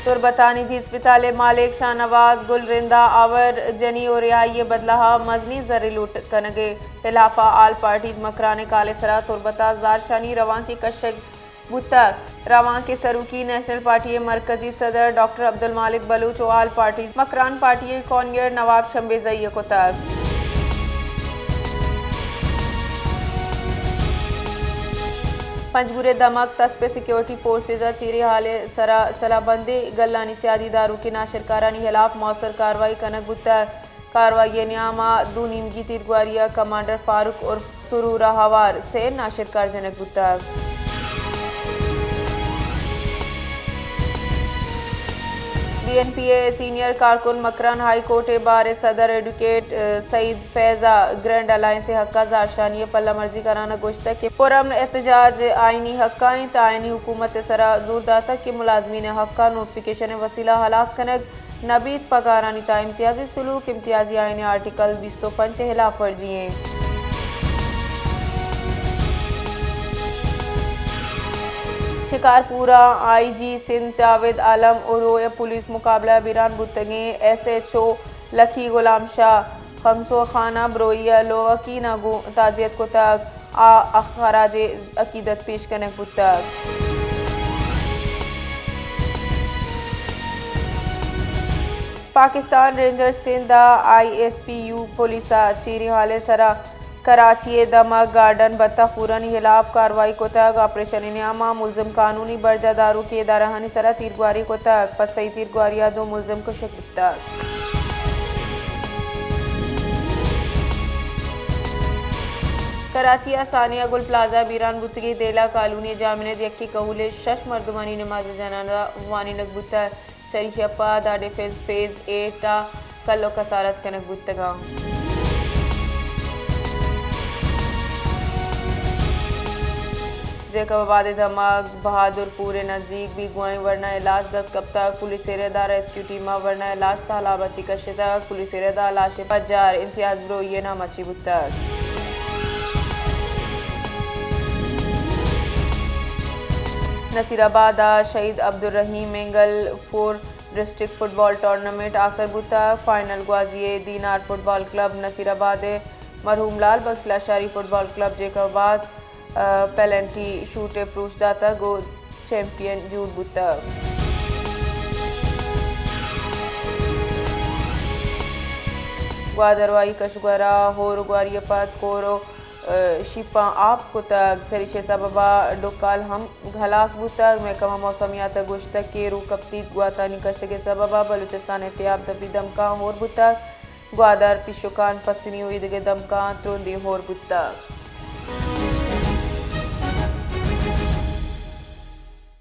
تربت ءِ نجی ہسپتال ءِ مالک شاہ نواز گل رند ءَ آور جنی ءُ رہائی ءِ بدلہ ءَ مزنیں زرے لوٹ کنگ ءِ ہلاپ ءَ آل پارٹیز مکران ءِ کال ءِ سرا تربت ءَ زہرشانی روانکے کشگ بوتگ۔ روانک ءِ سروکی نیشنل پارٹی ءِ مرکزی صدر ڈاکٹر عبدالمالک بلوچ ءُ آل پارٹیز مکران پارٹی ءِ کنوینر نواب شمبے زئی ءَ کتگ۔ پنجگور ءِ دمگ تسپ ءِ سیکورٹی فورسز ءَ چیریں ہال ءِ سرا سلاہ بندیں گلانی سیادی داروکیں ناشرکارانی ہلاپ موثر کاروائی کنگ بوتگ۔ کاروائی ءِ نیام ءَ دو نیمگی تیرگواری ءَ کمانڈر فاروق عرف سرور ءَ ہوار سے ناشرکار جنگ بوتگ۔ بی این پی ءِ سینئر کارکن مکران ہائی کورٹ ءِ بار ءِ صدر ایڈوکیٹ، ءَ، سعید فیض ءَ گرینڈ الائنس ءِ حق ءَ زہرشانی ءِ پلہ مرزی کنان ءَ گوشتگ کہ پرامن احتجاج آئینی حق ءَ انت ءُ آئینی حکومت ءِ سرا زور داتگ کہ ملازمین ءِ حق ءَ نوٹیفکیشن ءِ وسیلہ ءَ ہلاس کنگ نہ بیت، پگارانی تہا امتیازی سلوک امتیازی آئین ءِ آرٹیکل بیست ءُ پنچ ءِ ہلاپ ورزی انت۔ شکارپور ءِ آئی جی سندھ جاوید عالم ءُ روئے پولیس مقابلہ ءَ بیران بوتگیں ایس ایچ او لکی غلام شاہ خمسو خان ءَ بروئی ءَ لوکین ءَ گوں تعزیت کتگ۔ آ خراج عقیدت پیش کنگ بوتگ۔ پاکستان رینجرز سندھ ءِ I S P U police ءَ چیریں ہال ءِ سرا کراچی ءِ دمگ گارڈن بتخ پورانی ہلاپ کاروائی کتگ۔ آپریشن ءِ نیام ءَ ملزم قانونی برجاہ داروکیں ادارہانی سرا تیرگواری کتگ۔ پسئی تیرگواری ءَ دو ملزم کشگ بوتگ۔ کراچی ءِ سانیہ گل پلازہ ءَ بیران بوتگیں دیلا کالونی ءِ جامع ءِ یکیں کہول ءِ شش مردمانی نماز جنازہ وانینگ بوتگ۔ چریشی ءَ پد آ ڈیفنس فیز ایٹ ءَ کل ءُ کسارت کنگ بوتگ اَنت۔ جیکب آباد ءِ دمگ بہادر پور ءِ نزیک بیگواہیں ورنا ءِ لاش دست کپتگ۔ پولیس ءِ رد ءَ ریسکیو ٹیم ءَ ورنا ءِ لاش تالاب ءَ چہ کشتگ۔ پولیس ءِ رد ءَ لاش ءِ پجار امتیاز بروئی ءِ نام ءَ چہ بوتگ۔ نصیر آباد ءَ شہید Abdul Rahim Mengal four district football tournament آسر بوتگ۔ فائنل گوازی ءَ Dinar football club Nasirabad ءِ مرحوم Lal Bakhsh Lashari football club Jacobabad ءَ پینلٹی شوٹ ءَ پروش داتگ ءُ چیمپئن جوڑ بوتگ۔ گوادر ءِ وائی کشگور ءَ ہور ءُ گواری ءَ پد کور ءُ، ءَ، شیپاں آپ کتگ۔ چریشی ءِ سبب ءَ ڈکال ہم ہلاس بوتگ۔ محکمہ موسمیات ءَ گوشتگ کہ رو کپتی گواتانی کشگ ءِ سبب ءَ بلوچستان ءِ تیاب دپی دمکاں ہور بوتگ۔ گوادر، پیشکان، پسنی ءُ ایدگہ دمکاں ترندیں ہور بوتگ۔